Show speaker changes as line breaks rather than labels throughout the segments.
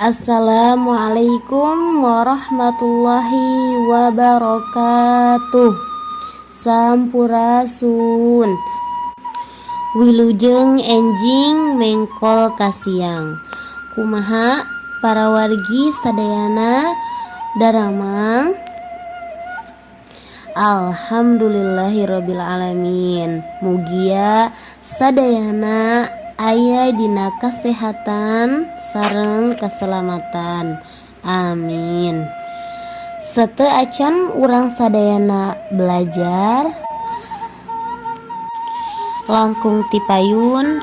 Assalamualaikum warahmatullahi wabarakatuh. Sampurasun. Wilujeng enjing mengkol kasiang. Kumaha para wargi sadayana, daramang? Alhamdulillahirabbil alamin. Mugia sadayana aya dina kasehatan sareng keselamatan. Amin. Sateuacan urang sadayana belajar, langkung tipayun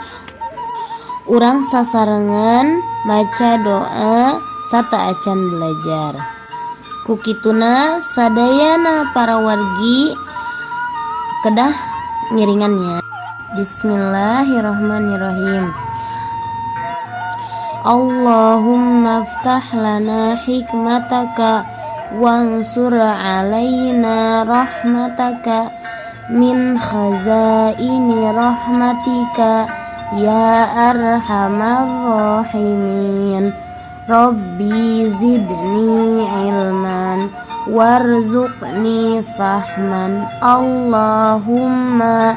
urang sasarengan maca doa sateuacan belajar. Ku kituna sadayana para wargi kedah ngiringan nya. Bismillahirrahmanirrahim. Allahumma ftah lana hikmataka wansur alaina rahmataka min khazaini rahmatika ya arhamar rahimin. Rabbi zidni ilman warzuqni fahman. Allahumma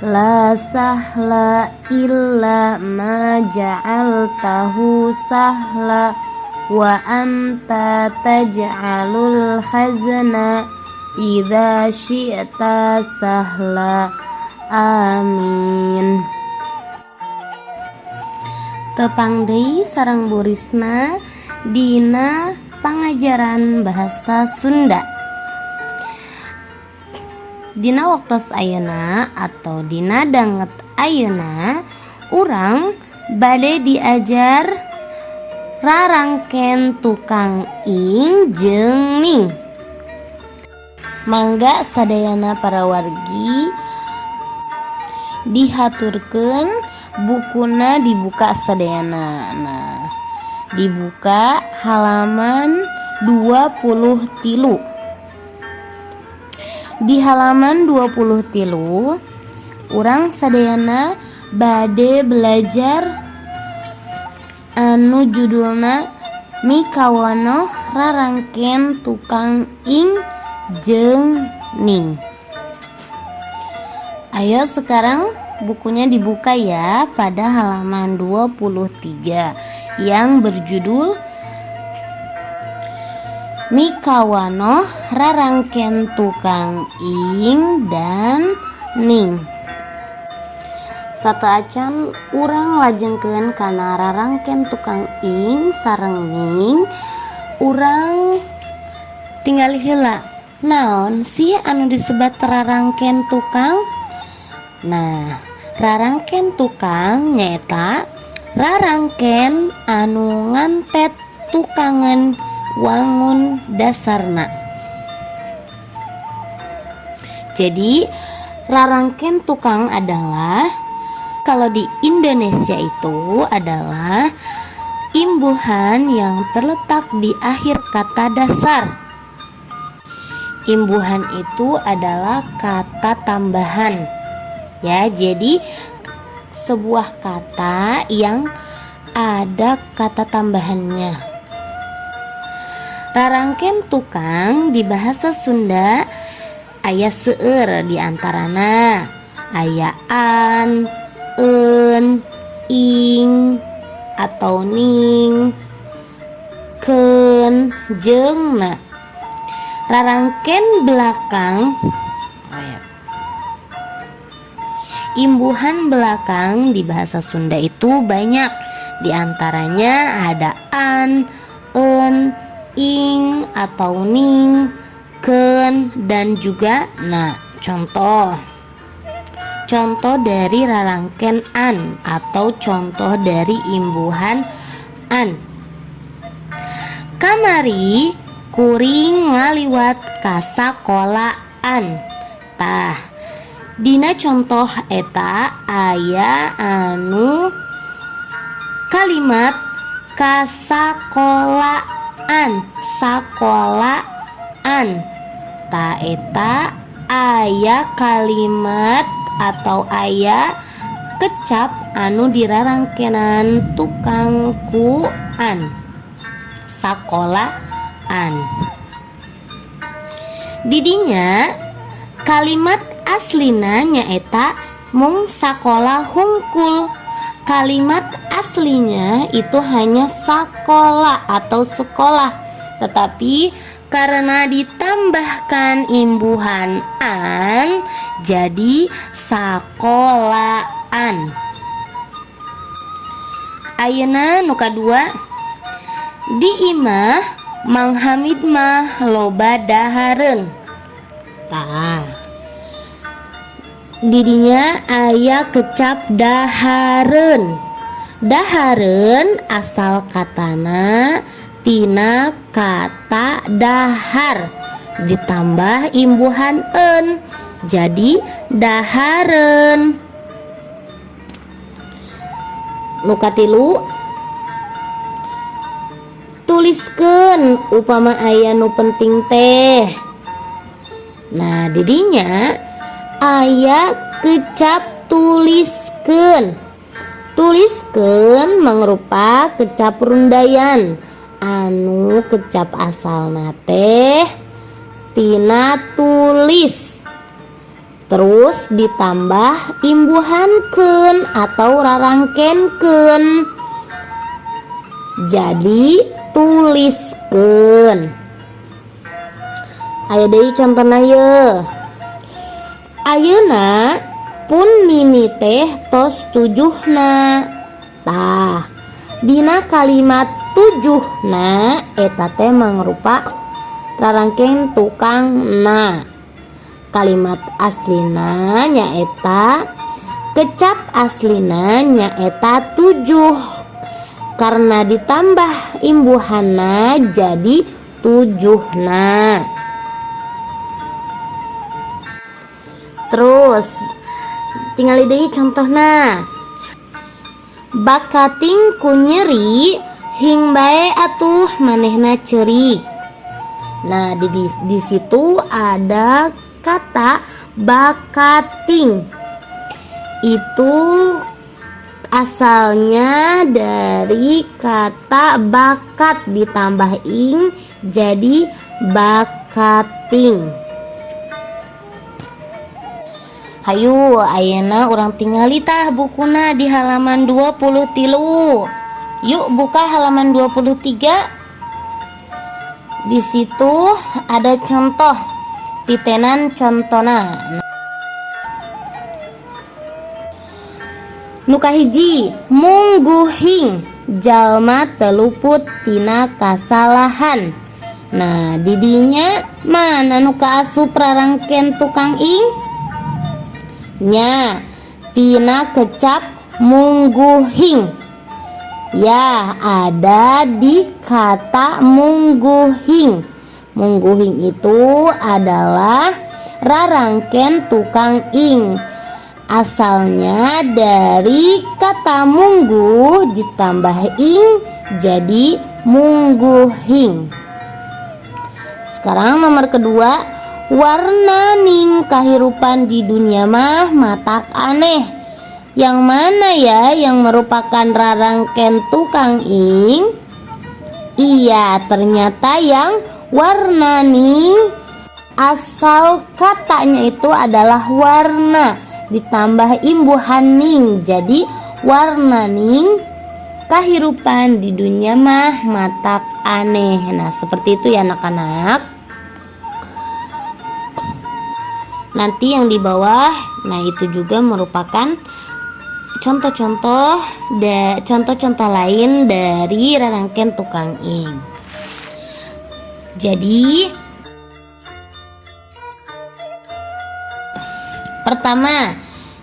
la sahla illa ma ja'altahu sahla wa anta taj'alul hazna idza syi'ta sahla. Amin. Tepang deui sareng Bu Risna dina pangajaran bahasa Sunda. Dina waktos ayeuna atau dina danget ayeuna, urang bade diajar rarangken tukang ing jeung ning. Mangga sadayana para wargi dihaturkeun bukuna dibuka sadayana. Nah, dibuka halaman 23. Di halaman 23 urang sadayana bade belajar anu judulna Mikawanoh Rarangken Tukang Ing jeung Ning. Ayo, sekarang bukunya dibuka ya pada halaman 23 yang berjudul Mikawanoh Rarangken Tukang Ing dan Ning. Sateuacan urang lajengkeun kana rarangken tukang ing sareng ning, urang tingali heula naon sih anu disebat rarangken tukang. Nah, rarangken tukang nyaeta rarangken anu ngantet tukangan wangun dasarna. Jadi, rarangken tukang adalah, kalau di Indonesia itu adalah imbuhan yang terletak di akhir kata dasar. Imbuhan itu adalah kata tambahan. Ya, jadi sebuah kata yang ada kata tambahannya. Rarangken tukang di bahasa Sunda aya seueur, diantarana aya an, eun, ing atau ning, keun, jeung na. Rarangken belakang, oh ya. Imbuhan belakang di bahasa Sunda itu banyak. Di antaranya ada an, eun, ing atau ning, keun, dan juga na. Contoh. Contoh dari rarangken an atau contoh dari imbuhan an. Kamari kuring ngaliwat ka sakolaan. Tah, dina contoh eta aya anu kalimat kasakolaan, sakolaan. Tah, eta aya kalimat atau aya kecap anu dirarangkenan tukang ku an. sakolaan. Didinya kalimat aslina nyaeta mung sakola hungkul. Kalimat aslinya itu hanya sakola atau sekolah, tetapi karena ditambahkan imbuhan an jadi sakolaan. Ayeuna nu kadua, di imah Mang Hamid mah loba dahareun. Tah, didinya aya kecap dahareun. Dahareun asal katana tina kata dahar ditambah imbuhan en jadi dahareun. Nu katilu, tuliskeun upama aya nu penting teh. Nah, didinya aya kecap tuliskeun. Tuliskeun mangrupa kecap rundayan anu kecap asalna teh tina tulis terus ditambah imbuhan keun atau rarangkenkeun jadi tuliskeun. Aya deui contohna ye. Ayeuna pun Nini teh tos tujuhna. Tah, dina kalimat tujuhna eta teh mangrupa rarangken tukang na. Kalimat aslina nyaeta, kecap aslina nyaeta tujuh, karena ditambah imbuhanna jadi tujuhna. Terus tingali deui contohna, bakating ku nyeri hing bae atuh manehna ceurik. Nah, di situ ada kata bakating. Itu asalnya dari kata bakat ditambah ing jadi bakating. Hayu, ayeuna urang tingali tah bukuna di halaman 23. Yuk, buka halaman 23. Di situ ada contoh titenan contona. Nu kahiji, mungguhing jalma teluput tina kasalahan. Nah, didinya mana nu kaasup rarangken tukang ing? Nya, tina kecap mungguhing. Ya, ada di kata mungguhing. Mungguhing itu adalah rarangken tukang ing. Asalnya dari kata mungguh ditambah ing jadi mungguhing. Sekarang nomor kedua, warnaning kahirupan di dunia mah matak aneh. Yang mana ya yang merupakan rarangken tukang ing? Iya, ternyata yang warnaning asal katanya itu adalah warna ditambah imbuhan ning jadi warnaning kahirupan di dunia mah matak aneh. Nah, seperti itu ya anak-anak. Nanti yang di bawah, nah itu juga merupakan contoh-contoh lain dari rarangken tukang ing. Jadi pertama,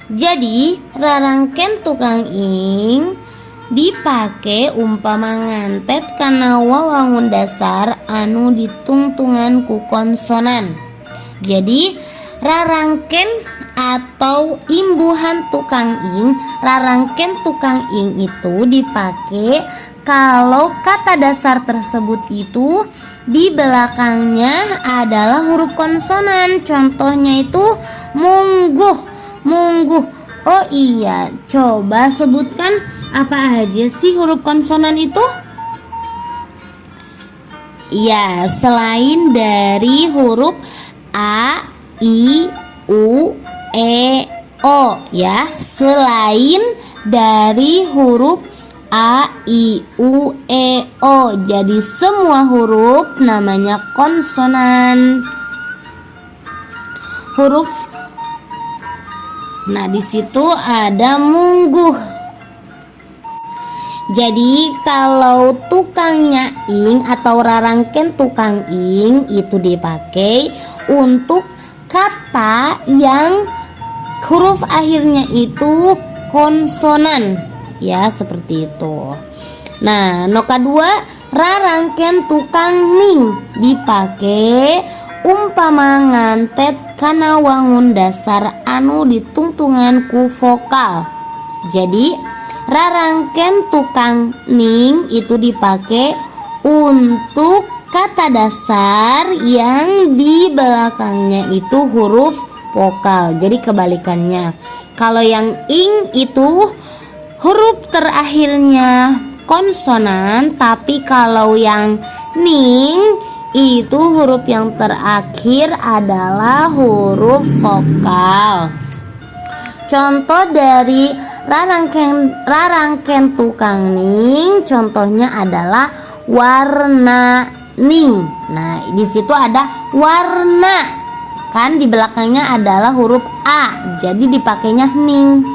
jadi rarangken tukang ing dipake umpama ngantet kana wawangun dasar anu ditungtungan ku konsonan. Jadi rarangken atau imbuhan tukang ing, rarangken tukang ing itu dipakai kalau kata dasar tersebut itu di belakangnya adalah huruf konsonan. Contohnya itu mungguh, mungguh. Oh iya, coba sebutkan apa aja sih huruf konsonan itu? Ya, selain dari huruf A, I, U, E, O ya. Selain dari huruf A, I, U, E, O. Jadi semua huruf namanya konsonan. Huruf. Nah, di situ ada mungguh. Jadi kalau tukangnya ing atau rarangken tukang ing itu dipakai untuk kata yang huruf akhirnya itu konsonan ya, seperti itu. Nah, nu kadua, rarangken tukang ning dipakai umpama ngantet kana wangun dasar anu ditungtungan ku vokal. Jadi rarangken tukang ning itu dipakai untuk kata dasar yang di belakangnya itu huruf vokal. Jadi kebalikannya. Kalau yang ing itu huruf terakhirnya konsonan, tapi kalau yang ning itu huruf yang terakhir adalah huruf vokal. Contoh dari rarangken rarangken tukang ning contohnya adalah warna ning. Nah, di situ ada warna. Kan di belakangnya adalah huruf A. Jadi dipakainya ning,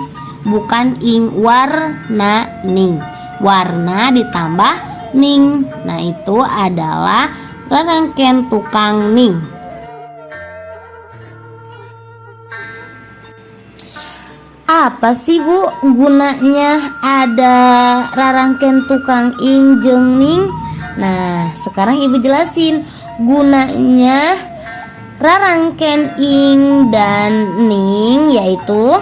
bukan ing, warna ning. Warna ditambah ning. Nah, itu adalah rarangken tukang ning. Apa sih, Bu, gunanya ada rarangken tukang ing jeung ning? Nah, sekarang Ibu jelasin gunanya rarangken ing dan ning, yaitu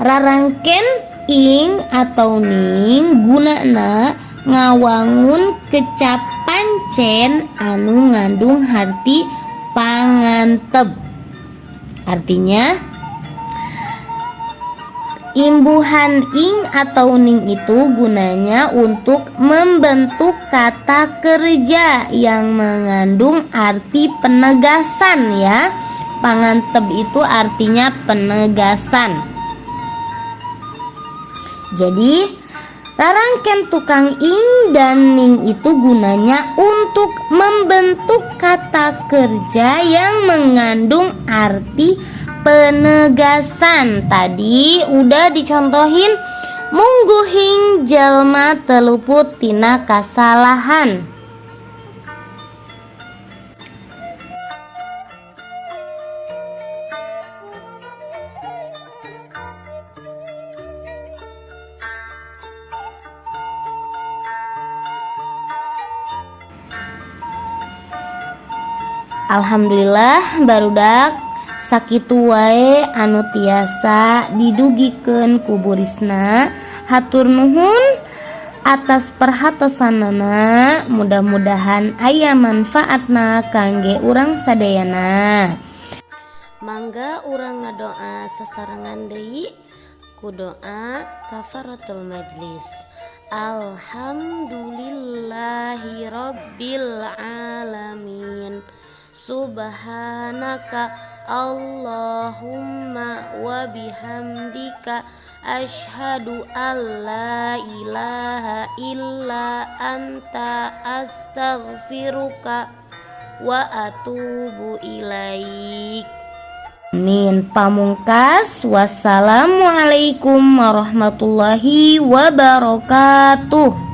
rarangken ing atau ning gunana ngawangun kecap pancen anu ngandung harti panganteb. Artinya, imbuhan ing atau ning itu gunanya untuk membentuk kata kerja yang mengandung arti penegasan ya. Panganteb itu artinya penegasan. Jadi rarangken tukang ing dan ning itu gunanya untuk membentuk kata kerja yang mengandung arti penegasan. Tadi udah dicontohin, mungguhing jelma teu luput tina kasalahan. Alhamdulillah, barudak, sakitu wae anu tiasa didugikeun ku Bu Risna. Hatur nuhun atas perhatosanana, mudah-mudahan aya manfaatna kangge urang sadayana. Mangga urang ngadoa sasarengan deui ku doa kafaratul majlis. Alhamdulillahirabbil alamin. Subhanaka Allahumma wa bihamdika, asyhadu alla ilaha illa anta, astaghfiruka wa atubu ilaik. Amin. Pamungkas, wassalamualaikum warahmatullahi wabarakatuh.